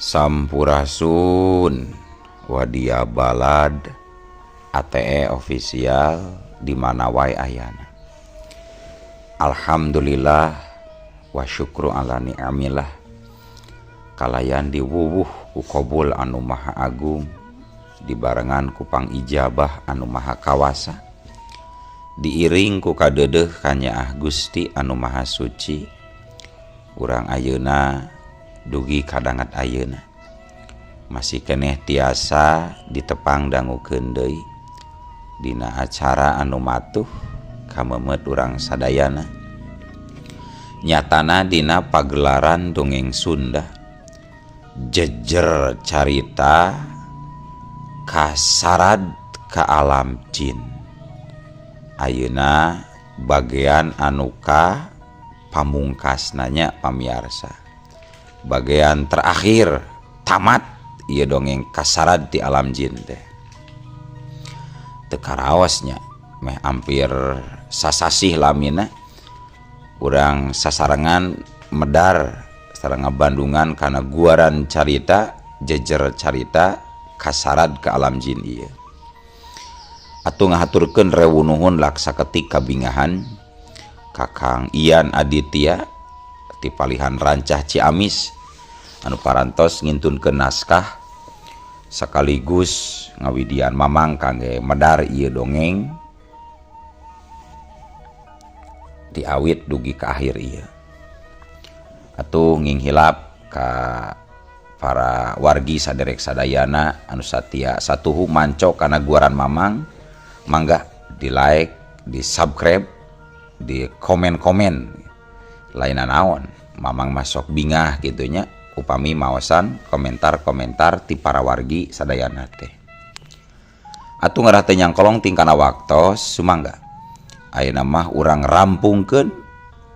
Sampurasun Wadia Balad ATE official di mana wae ayana. Alhamdulillah wa syukru ala ni'amillah kalayan diwuwuh ku qabul anu maha agung dibarengan ku pangijabah anu maha kawasa diiring ku kadeudeuh kanyaah Gusti anu maha suci urang ayeuna dugi kadangat ayeuna masih keneh tiasa ditepang dangukeun deui dina acara anu matuh kamemet urang sadayana nyatana dina pagelaran dongeng Sunda jejer carita kasarad ka alam jin ayeuna bagian anu ka pamungkasnanya pamiarsa bagian terakhir tamat ieu dongeng kasarad di alam jin teh teu karaosnya meh hampir sasasih lamina urang sasarengan medar sareng ngabandungan kana guaran carita jejer carita kasarad ke alam jin ieu atuh ngahaturkeun rewu nuhun laksa ketik kabingahan Kakang Ian Aditya ti palihan Rancah Ciamis anu parantos ngintunkeun naskah sekaligus ngawidian Mamang kangge medar ieu dongeng diawit dugi ka akhir ieu atuh nginghilap ka para wargi saderek sadayana anu satia satuhu manco kana guaran Mamang mangga di like di subscribe di komen-komen lain naon Mamang masuk bingah gitunya upami maosan komentar-komentar ti para wargi sadayana teh atuh ngarah teu nyangkolong tingkana waktos sumangga ayeuna mah urang rampungkeun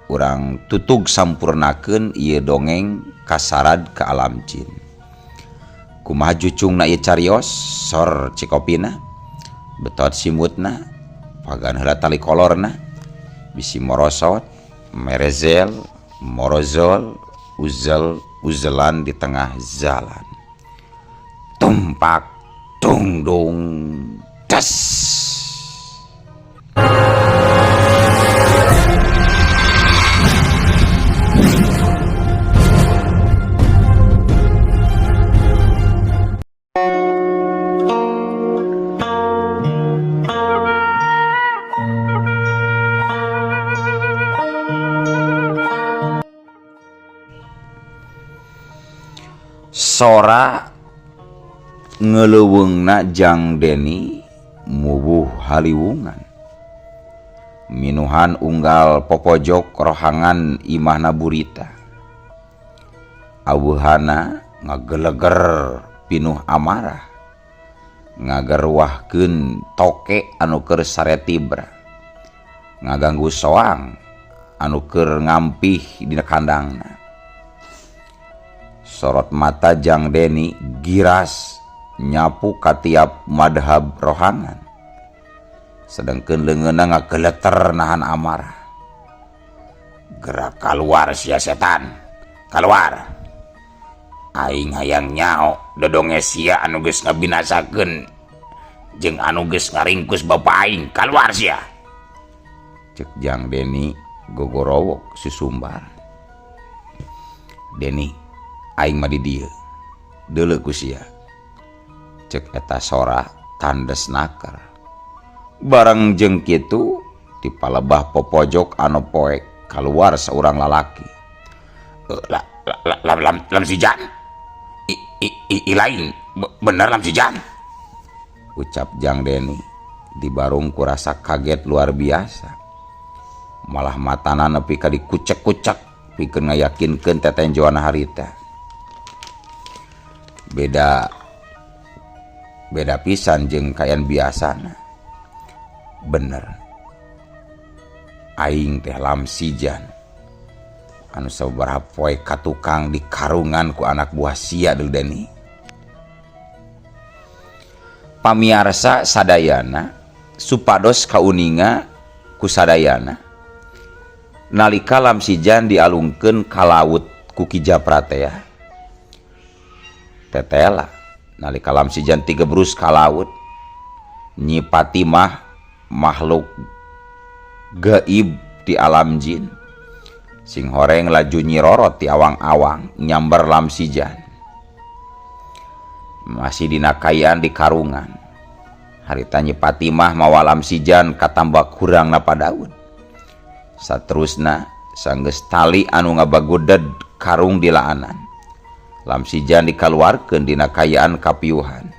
urang tutug sampurnakeun ieu dongeng kasarad ke alam jin kumaha jucungna ieu carios sor cikopina betot simutna pagan heula tali kolorna bisi morosot merezel morozol uzel uzelan di tengah jalan tumpak tungdung das. Sora ngeleuweungna Jang Deni mubuh haliwungan minuhan unggal popojok rohangan imahna burita aweuhana ngageleger pinuh amarah ngagerwahkeun toke anu keur sare tibra ngaganggu soang anu keur ngampih dina kandangna. Sorot mata Jang Deni giras nyapu ka tiap madhab rohangan sedangkeun leungeunna ngageleter nahan amarah. Gerak kaluar sia setan, kaluar. Aing hayang nyao dodonge sia anu geus ngabinasakeun jeung anu geus ngaringkus bapa aing, kaluar sia. Cek Jang Deni gogorowok susumbar. Deni aing mah di dieu deuleu ku sia. Cek eta sora tandes naker. Bareng jeung kitu di palebah popojok anu poek kaluar saurang lalaki. Lam sijan. I lain bener lam sijan. Ucap Jang Deni dibarung ku rasa kaget luar biasa. Malah matana nepi ka dikucek-kucek pikeun ngayakinkeun tetenjoan harita. Beda beda pisan jeung kayan biasana. Bener aing teh Lamsijan anu sabaraha poe ka tukang di karungan ku anak buah sia deul Deni. Pamiarsa sadayana supados kauninga ku sadayana nalika Lamsijan dialungkeun ka laut ku Ki Japra teh. Tetela nalika Lamsijan tigebrus ka laut. Nyi Fatimah makhluk gaib di alam jin. Sing horeng laju nyirorot ti awang-awang nyamber Lamsijan. Masih dina kayaan di karungan. Harita Nyi Fatimah mawa Lamsijan katambak hurang napa daun. Saterusna sanggeus tali anu ngabaguded karung dilaanan. Lamsijan dikaluarkeun dina kayaan kapiuhan.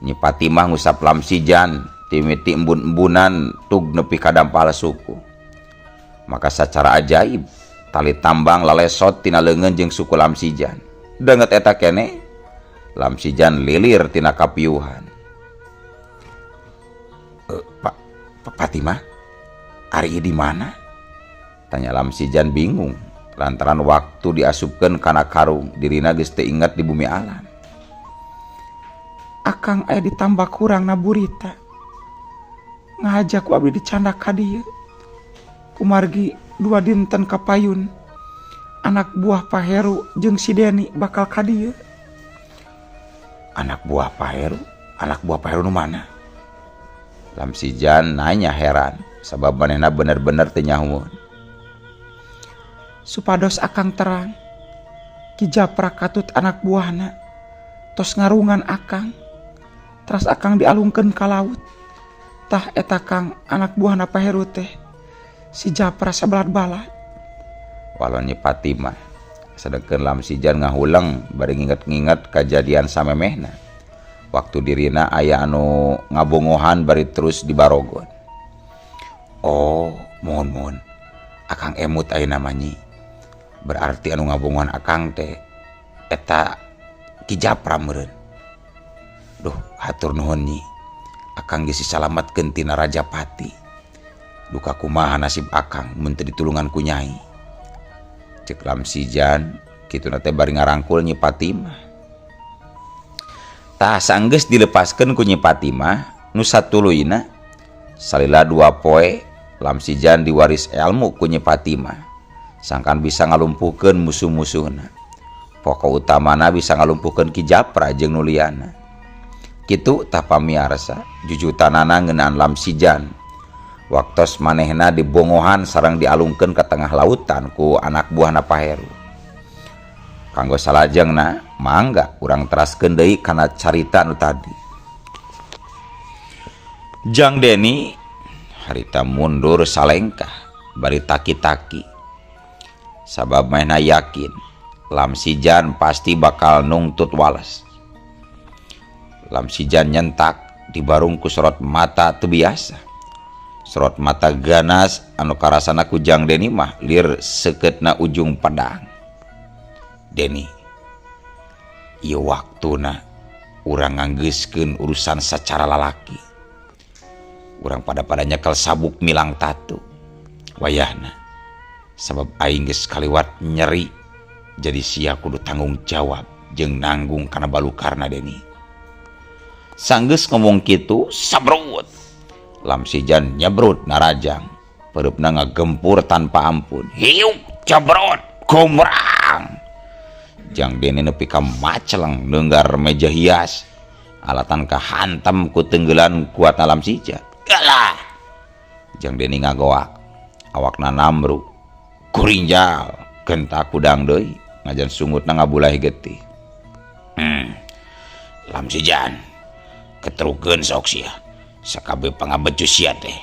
Nyi Fatimah ngusap Lamsijan timiti embun-embunan tug nepi ka dampal suku. Maka sacara ajaib tali tambang lalesot tina leungeun jeung suku Lamsijan. Danget eta kene Lamsijan lilir tina kapiuhan. Pak Fatimah, ari di mana? Tanya Lamsijan bingung lantaran waktu diasupkeun kana karung dirina geus teu inget di bumi alam. Akang aya ditambah kurang na burita. Ngahaja ku abdi dicandak ka dieu. Kumargi dua dinten kapayun anak buah Pak Heru jeung si Deni bakal ka dieu. Anak buah Pak Heru? Anak buah Pak Heru nu mana? Lamsijan nanya heran sabab manehna bener-bener teu nyahueun. Supados akang terang Ki Japra katut anak buahna tos ngarungan akang teras akang dialungkeun ka laut. Tah eta kang anak buahna Pak Heru teh si Japra sabalat-balat. Walon Nyi Fatimah sedengkeun Lamsijan ngahuleng bari nginget-nginget kajadian samemehna. Waktu dirina aya anu ngabongohan bari terus dibarogon. Oh, mohon-mohon. Akang emut ayeuna mah Nyi. Berarti anu ngabongohan akang teh eta Ki Japra meureun. Duh, hatur nuhun Nyi. Akang geus disalametkeun tina Raja Pati. Duka kumaha nasib akang mun teu ditulungan ku Nyai. Cek Lamsijan kituna teh bari ngarangkul Nyi Fatimah. Tah sanggeus dilepaskeun ku Nyi Fatimah nu satuluyna salila dua poe Lamsijan diwaris ilmu ku Nyi Fatimah sangkan bisa ngalumpuhkeun musuh-musuhna. Pokok utamana bisa ngalumpuhkeun Ki Japra jeung nu liana. Kitu tah pamiarsa jujutanana ngeunaan Lamsijan. Waktos manehna dibongohan sareng dialungkeun ka tengah lautan ku anak buahna Pak Heru. Kanggo salajengna mangga urang teraskeun deui kana carita nu tadi. Jang Deni harita mundur salengkah bari taki-taki. Sabab manehna yakin Lamsijan pasti bakal nungtut wales. Lamsijan nyentak dibarung ku sorot mata teu biasa. Sorot mata ganas anu karasana ku Jang Deni mah lir seukeutna ujung pedang. Deni, ieu waktuna urang nganggeuskeun urusan sacara lalaki. Urang pada-pada nyekel sabuk milang tatu. Wayahna sabab aing geus kaliwat nyeri jadi sia kudu tanggung jawab jeung nanggung kana balukarna Deni. Sanggeus ngomong kitu sabrut. Lamsijan nyebrut narajang. Pereupna ngagempur tanpa ampun. Hiuk jebrut gombrang. Jang Deni nepi ka maceleng neunggar meja hias. Alatan kahantam ku tenggelan kuat Lamsijan. Galah. Jang Deni ngagoak. Awakna namru. Kurinjal gentak kudang deui ngajan sungutna ngabulai getih. Lamsijan keterukeun sok sia. Sakabeh pangabecu sia teh.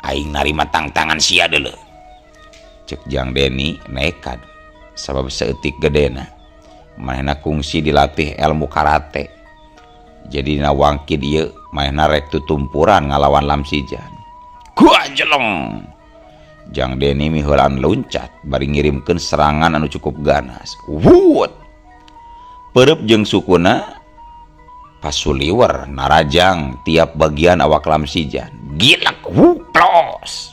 Aing narima tangtangan sia deuleu. Cek Jang Deni nekat sabab saeutik gedena. Manehna kungsi dilatih ilmu karate. Jadi dina wangkid ieu manehna rek tutumpuran ngalawan Lamsijan. Gua jeleng. Jang Deni miheulan loncat bari ngirimkeun serangan anu cukup ganas. Wut. Pereup jeung sukuna pasuliwer narajang tiap bagian awak Lamsijan. Gilek wuplos.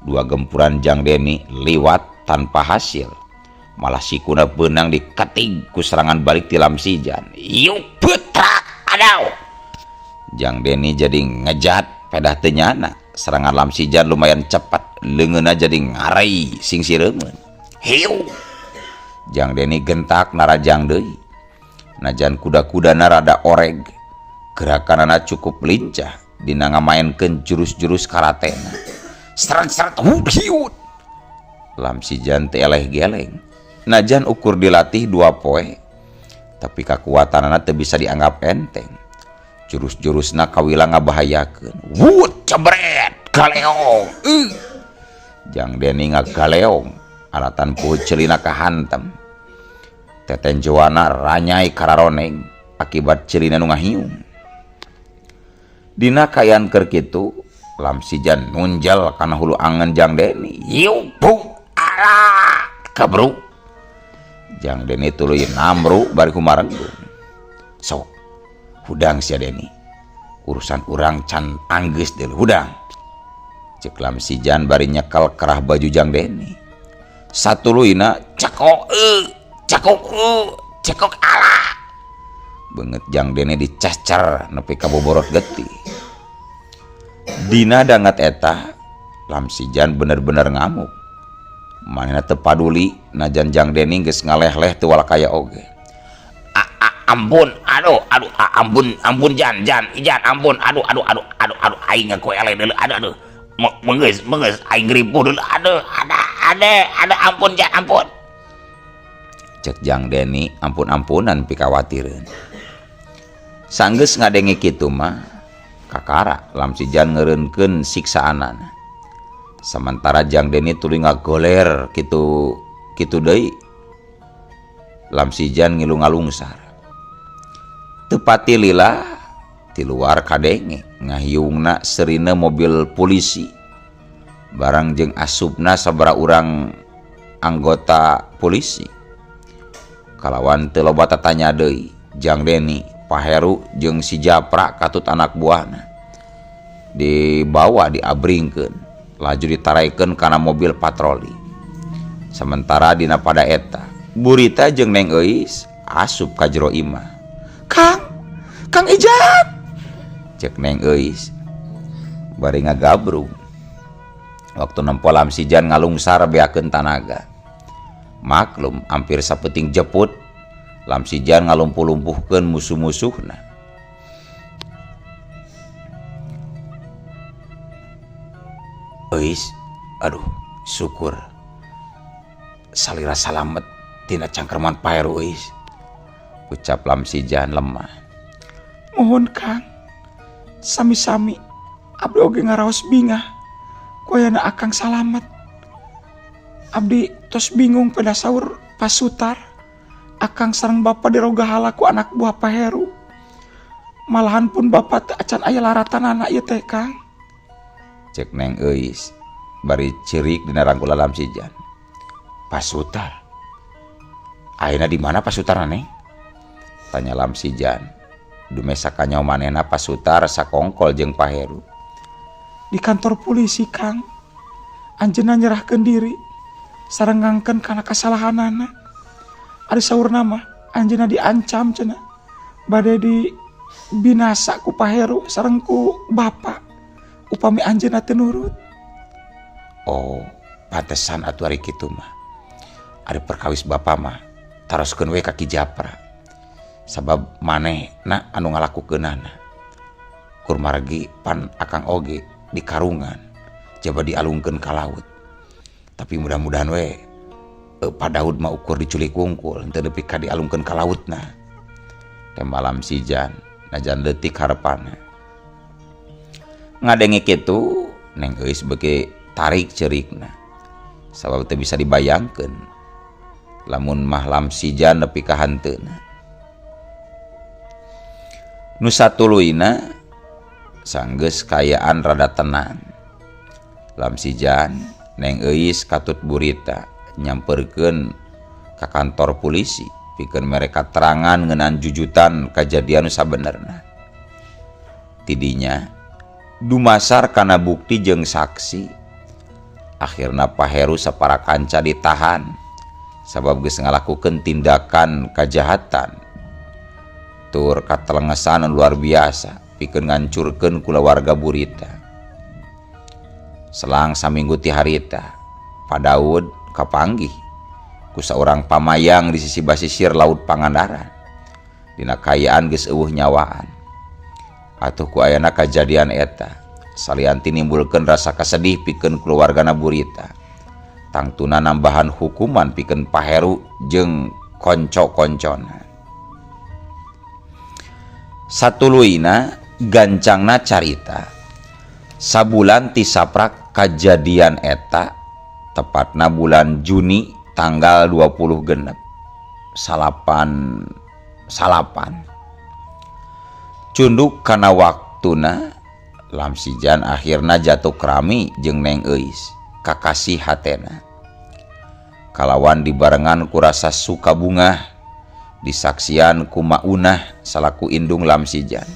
Dua gempuran Jang Deni liwat tanpa hasil. Malah sikuna beunang diketig ku serangan balik ti Lamsijan. Yuk petrak adau. Jang Deni jadi ngejat pedah teu nyana. Serangan Lamsijan lumayan cepat, leungeunna jadi ngarai sing sireumeun. Hiu. Jang Deni gentak narajang deui. Najan kuda-kudana rada oreg, gerakanana cukup lincah dina ngamaenkeun jurus-jurus karatena. Seret-seret hud hiut. Lamsijan teu eleh geleng. Najan ukur dilatih dua poe, tapi kakuatanana teu bisa dianggap enteng. Jurus-jurusna kawila ngabahayakeun. Wut cebret galeong. Jang Deni ngagaleong, alatan puhut celina kahantem. Tetenjoana ranyai kararoneng akibat celina nu ngahiung. Dina kaayaan keur kitu, Lamsijan nunjal kana hulu angen Jang Deni. Ieu bung ala kabru. Jang Deni tuluy namru bari kumarenggung. Sok hudang sia Deni. Urusan urang can anggeus deuleu hudang. Ceuk Lamsijan bari nyekel kerah baju Jang Deni. Satuluyna cekok cekok cekok ala. Beungeut Jang Deni dicacar nepi ka boborot getih. Dina dangat eta Lamsijan bener-bener ngamuk. Manehna teu paduli najan Jang Deni geus ngaleh-leh teu walakaya oge. Ampun, aduh, aduh, ampun, ampun jan, jan, ijan, ampun, aduh, aduh, aduh, aduh, aduh, aing ngaku eleh deuleu, aduh, aduh. Mengeus, mengeus, aing ngeripuh deuleu, aduh, ada, ada, ada, ampun jan, ampun. Cek Jang Deni ampun-ampunan pikawatireun. Sanggeus ngadenge kitu mah kakara Lamsijan ngeureunkeun siksaanana. Samantara Jang Deni tuluy ngagoler kitu kitu deui. Lamsijan ngilu ngalungsar. Teu pati lila ti luar kadenge ngahiungna serine mobil polisi. Barang jeung asupna sabaraha urang anggota polisi. Kalawan teu loba tatanya deui, Jang Deni, Paheru jeung si Japra katut anak buahna dibawa diabringkeun, laju ditaraikeun kana mobil patroli. Sementara dina pada eta, Burita jeung Neng Euis asup ka jero imah. Kang, Kang Ijat, cek Neng Euis bari ngagabrung. Waktu nempo Lamsijan ngalungsar beakeun tanaga. Maklum hampir sapeting jeput Lamsijan ngalumpuh-lumpuhkeun musuh-musuhna. Euis, aduh, syukur salira salamet tina cangkerman Paheru euis. Ucap Lamsijan lemah. Mohon Kang, sami-sami abdi oge ngaraos bingah ku ayana akang salamet. Abdi tos bingung pada sahur pasutar akang sareng bapa dirogahala ku anak buah Paheru. Malahan pun bapa teu acan aya laratan anak ieu teh Kang. Cek Neng Euis bari ceurik dina rangkula Lamsijan. Pasutar. Ayeuna di mana pasutarna Neng? Tanya Lamsijan. Dume sakanyaho manehna pasutar sakongkol jeung Paheru. Di kantor polisi Kang. Anjeunna nyerahkeun diri sareng ngangkeun kana kasalahanana. Ari saurna mah anjeunna diancam cenah bade di binasa ku Paheru sareng ku bapa upami anjeunna teu nurut. Oh, pantesan atuh ari kitu mah. Ari perkawis bapa mah taroskeun we ka Ki Japra. Sabab manehna anu ngalakukeunana. Kur margi pan akang oge di karungan jaba dialungkeun ka laut. Tapi mudah-mudahan we Pak Daud mah ukur diculik wungkul henteu nepi ka dialungkeun ka lautna. Teh malam sijan najan leutik harepana. Ngadenge kitu Neng Euis beuki tarik ceurikna. Sabab teu bisa dibayangkeun lamun mah Lamsijan nepi ka hanteuna. Nu satuluyna sanggeus kaayaan rada tenang. Lamsijan Neng Euis katut Burita nyamperkeun ka kantor polisi pikeun mere katerangan ngeunaan jujutan kajadian nu sabenerna. Tidinya dumasar kana bukti jeung saksi, akhirna Paheru sapara kanca ditahan sabab geus ngalakukeun tindakan kajahatan tur katelengesan luar biasa pikeun ngancurkeun kulawarga Burita. Selang saminggu ti harita, Pak Daud kapanggih ku saurang pamayang di sisi basisir Laut Pangandaran. Dina kaayaan geus euweuh nyawaan. Atuh ku ayana kajadian eta salian ti nimbulkeun rasa kasedih pikeun keluargana Burita, tangtuna nambahan hukuman pikeun Paheru jeung konco-koncona. Satuluyna gancangna carita, sabulan ti saprak kajadian eta, tepatna bulan Juni tanggal 26 salapan salapan, cunduk kana waktuna, Lamsijan akhirna jatuh krami jeung Neng Euis, kakasih hatena, kalawan dibarengan ku rasa suka bungah disaksian ku Maunah salaku indung Lamsijan.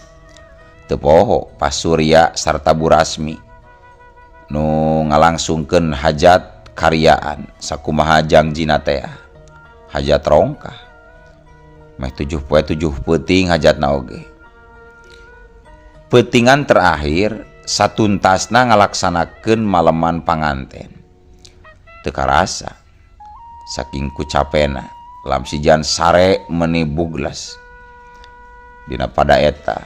Teu poho Pa Surya sarta Bu Rasmi nu ngalangsungkeun hajat karyaan sakumaha jangjina tea. Hajat rongkah meh 7 poe 7 peuting hajatna oge. Peutingan terakhir satuntasna ngalaksanakeun maleman panganten, teu karasa saking ku capena Lamsijan sare meni buglas. Dina pada eta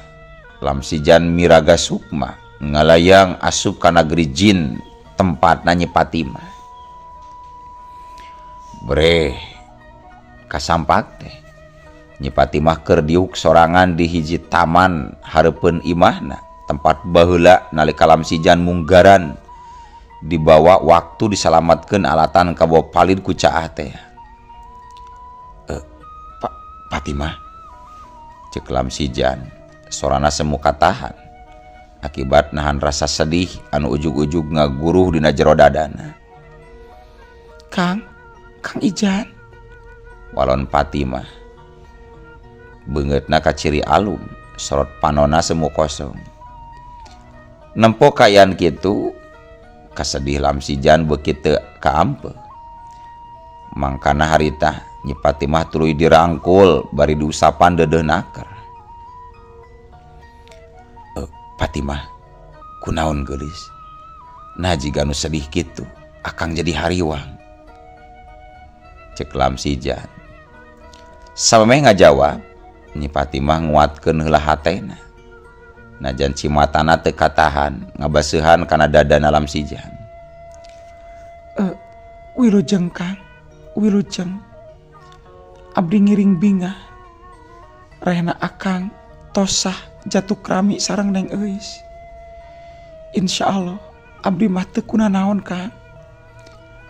Lamsijan miraga sukma ngalayang asup ka negeri jin tempatna Nyi Fatimah. Breh, kasampak teh Nyi Fatimah keur diuk sorangan di hiji taman hareupeun imahna, tempat baheula nalika Lamsijan munggaran dibawa waktu disalamatkeun alatan kabawa palid ku caah teh. Pak Fatimah, cek Lamsijan, sorana semu katahan akibat nahan rasa sedih anu ujug-ujug ngaguruh dina jero dadana. Kang, Kang Ijan. Walon Fatimah, beungeutna kaciri alum, sorot panona semu kosong. Nempo kaayaan kitu, kasedih Lamsijan beuki teu kaampeuh. Mangkana harita Nyi Fatimah tuluy dirangkul bari diusapan deudeuh naker. Fatimah, kunaon geulis? Nah, jiga nu sedih kitu, akang jadi hariwang, cek Lamsijan. Samemeh ngajawab, Nyi Fatimah nguatkeun heula hatena. Najan cimatana teu katahan ngabaseuhan kana dadana Lamsijan. Wilujeng, Kang, wilujeng. Abdi ngiring bingah rehna akang tosah jatuh krami sareng Neng Euis. Insya Allah abdi mah teu kunanaon, Kang.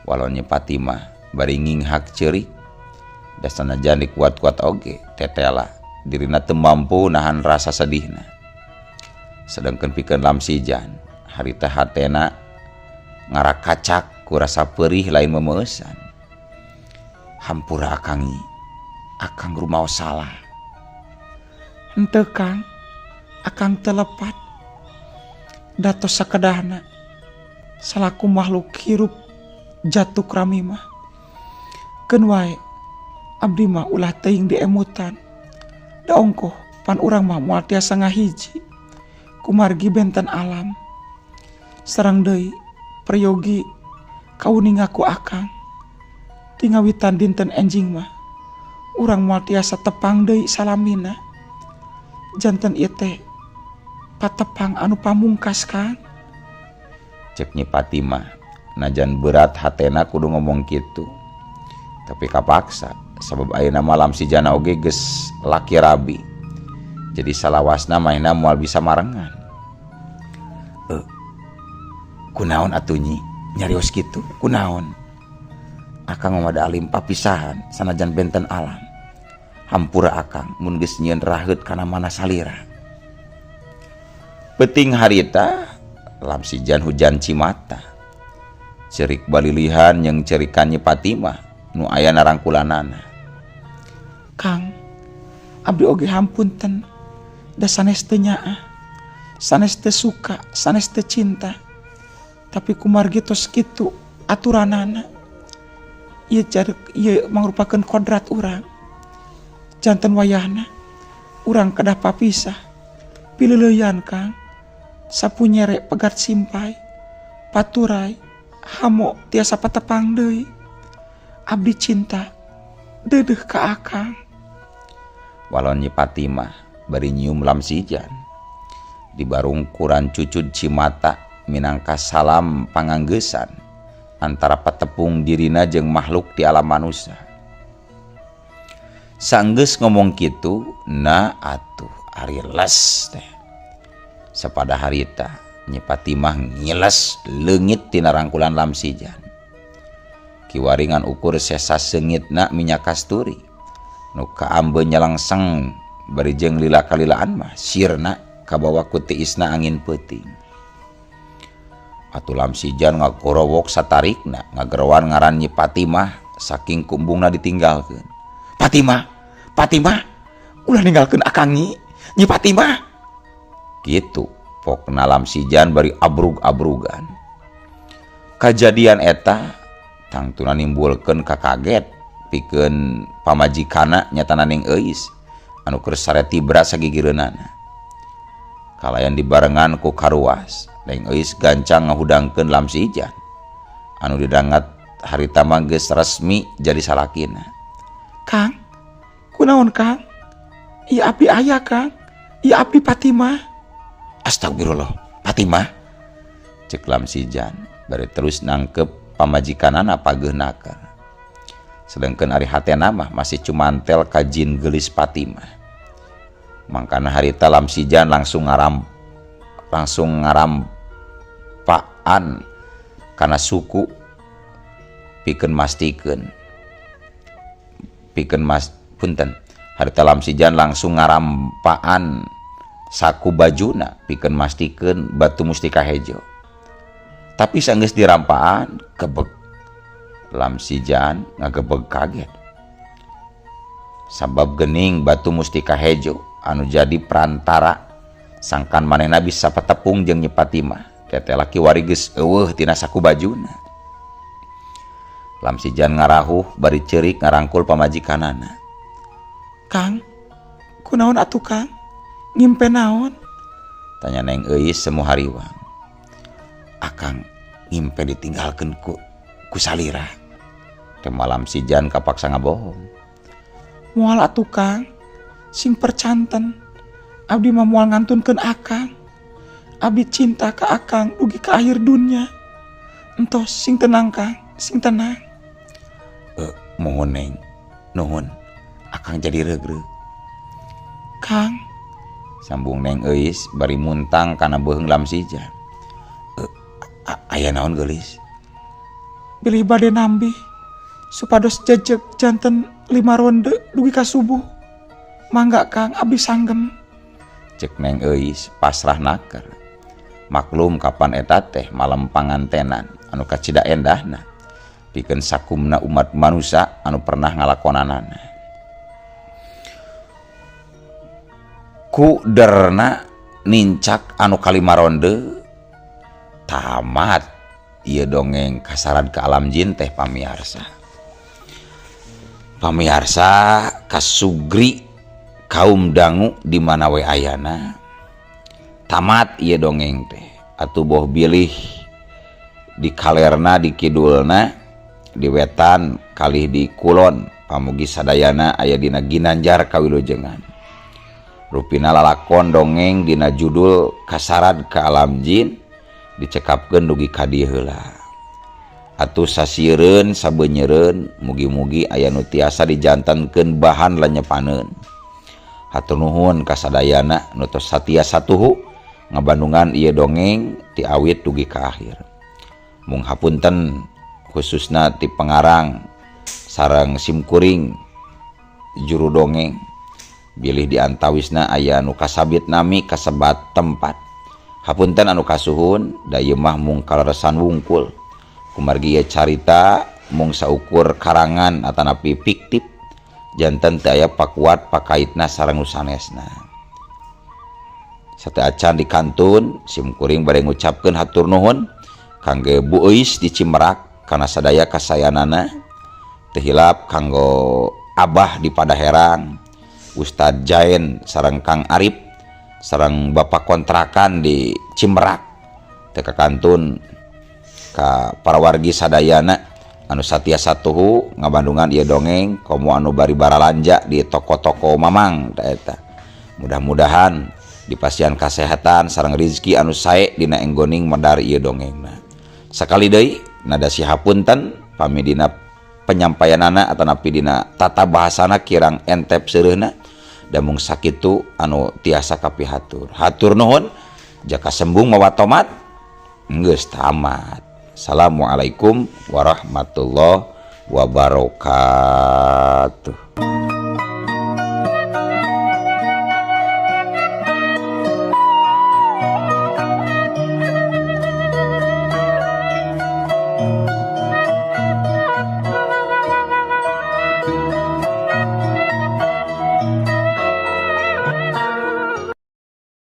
Walon Nyi Fatimah bari nginghak ceurik. Da sanajan dikuat-kuat oge tetela dirina teu mampu nahan rasa sedihna. Sedengkeun pikeun Lamsijan, harita hatena ngarakacak ku rasa perih lain memeusan. Hampura akang, Nyi. Akang rumaos salah. Henteu, Kang, akang teu lepat. Da tos sakedahna salaku makhluk hirup jatuh krami mah. Keun wae abdi mah ulah teuing diemutan. Da ongkoh pan urang mah moal tiasa ngahiji kumargi benten alam. Sareng deui peryogi kauninga ku akang. Ti ngawitan dinten enjing mah urang moal tiasa tepang deui salamina. Janten ieu teh patepang anu pamungkas, Kang. Cek Nyi Fatimah, najan berat hatena kudu ngomong kitu. Tapi kapaksa sabab ayeuna mah Lamsijan oge geus laki rabi. Jadi salawasna manehna moal bisa marengan. Kunaon atuh, Nyi, nyarios kitu? Kunaon? Akang mah da alim papisahan sanajan benten alam. Hampura akang mun geus nyieun raheut kana mana salira. Peuting harita Lamsijan hujan cimata. Cerik balilihan jeung cerikan Nyi Fatimah nu aya narangkulanana. Kang, abdi oge hampunten da sanes teu nyaah, sanes teu suka, sanes teu cinta. Tapi kumargi tos kitu aturanana. Ieu carek ieu mangrupakeun kodrat urang. Janten wayahna urang kedah papisah. Pileuleuyan, Kang. Sapu nyere pegat simpay, paturay, hamo tiasa patepang deui. Abdi cinta deudeuh ka akang. Walon Nyi Fatimah bari nyium Lamsijan. Dibarungkuran cucud cimata minangka salam panganggeusan antara patepung dirina jeung makhluk di alam manusia. Sanggeus ngomong kitu na atuh ari les teh. Sapada harita Nyi Fatimah ngiles leungit tina rangkulan Lamsijan. Kiwari ngan ukur sesa seungitna minyak kasturi. Nu kaambeun nyalangseng bari jeung lila kalilaan mah sirna kabawa ku tiisna angin peuting. Atuh Lamsijan ngagorowok satarikna ngageroan ngaran Nyi Fatimah saking kumbungna ditinggalkeun. Fatimah, Fatimah, ulah ninggalkeun akang Nyi, Nyi Fatimah. Kitu pokna Lamsijan bari abrug-abrugan. Kajadian eta tangtuna nimbulkeun kakaget pikeun pamajikana nyatana Ning Euis anu keur sare tibra sagigireunana. Kalayan dibarengan ku karuas, Neng Euis gancang ngahudangkeun Lamsijan anu didangat harita mah geus resmi jadi salakina. Kang, kunaon Kang? Ieu abdi aya Kang, ieu abdi Fatimah. Astagfirullah, Fatimah. Cek Lamsijan bari terus nangkep pamajikanana pageuh naker. Sedengkeun ari hatena mah masih cumantel ka jin geulis Fatimah. Mangkana harita Lamsijan langsung ngarampaan kana suku pikeun mastikeun. Pikeun mas punten. Harita Lamsijan langsung ngarampaan saku bajuna pikeun mastikeun batu mustika hejo. Tapi sanggeus dirampaan kebeg. Lamsijan ngagebeg kaget. Sabab gening batu mustika hejo anu jadi perantara sangkan manehna bisa patepung jeung Nyi Fatimah. Tete laki wari geus eueuh tina saku bajuna. Lamsijan ngarahuh bari ceurik ngarangkul pamajikanana. Kang, kunaon atuh Kang? Ngimpe naon? Tanya Neng Euis semu hariwang. Akang ngimpe ditinggalkeun ku salira. Teh Lamsijan kapaksa ngabohong. Moal atuh Kang, sing percanten. Abdi mah moal ngantunkeun akang. Abdi cinta ka akang dugi ka akhir dunya. Entos sing tenang Kang, sing tenang. Mohon Neng, nuhun. Akang jadi regreg. Kang, sambung Neng Euis bari muntang kana beuheung Lamsijan. Aya naon geulis? Bilih bade nambih supados jejeg janten 5 ronde dugi ka subuh. Mangga Kang, abdi sanggem. Cek Neng Euis pasrah naker. Maklum kapan eta teh malam pangantenan anu kacida endahna pikeun sakumna umat manusia anu pernah ngalakonanana. Ku derna nincak anu kalima ronde tamat ieu dongeng kasaran ke alam jin teh pamiarsa. Pamiarsa kasugri kaum dangu di mana we ayana tamat ieu dongeng teh atuh boh bilih di kalerna di kidulna di wetan kalih di kulon pamugi sadayana aya dina ginanjar kawilujengan. Rupina lalakon dongeng dina judul Kasarad ka Alam Jin dicekapkeun dugi ka dieu heula. Atuh sasieureun sabeunyereun mugi-mugi aya nu tiasa dijantankeun bahan lenyepaneun. Hatur nuhun ka sadayana nu tos satia satuhu ngabandungan ieu dongeng ti awit dugi ka akhir. Mung hapunten khususna ti pengarang sareng simkuring juru dongeng bilih diantawisna aya nu kasabit nami kasebat tempat. Hapunten anu kasuhun da ieu mah mung kaleresan wungkul. Kumargi ieu carita mung saukur karangan atanapi fiktif janten teu aya pakuat pakaitna sareng nu sanesna. Sateuacan di kantun simkuring bade ngucapkeun hatur nuhun kangge Bu Euis di Cimerak kana sadaya kasayanana, teu hilap kanggo Abah di Padaherang, Ustad Jain sareng Kang Arif sareng Bapak kontrakan di Cimerak, teu kakantun ka para wargi sadayana Anu satiasa tuhu ngabandungan ieu dongeng, komo anu bari baralanja di toko-toko mamang ta eta. Mudah-mudahan dipasihan kasehatan sareng rizki anu sae dina enggoning medar ieu dongengna. Sakali deui nada sihapunten pami dina penyampaianana atanapi dina tata bahasana kirang entep seureuhna, da mung sakitu anu tiasa kapihatur. Hatur nuhun, jaka sembung mawa tomat geus tamat. Assalamualaikum warahmatullahi wabarakatuh.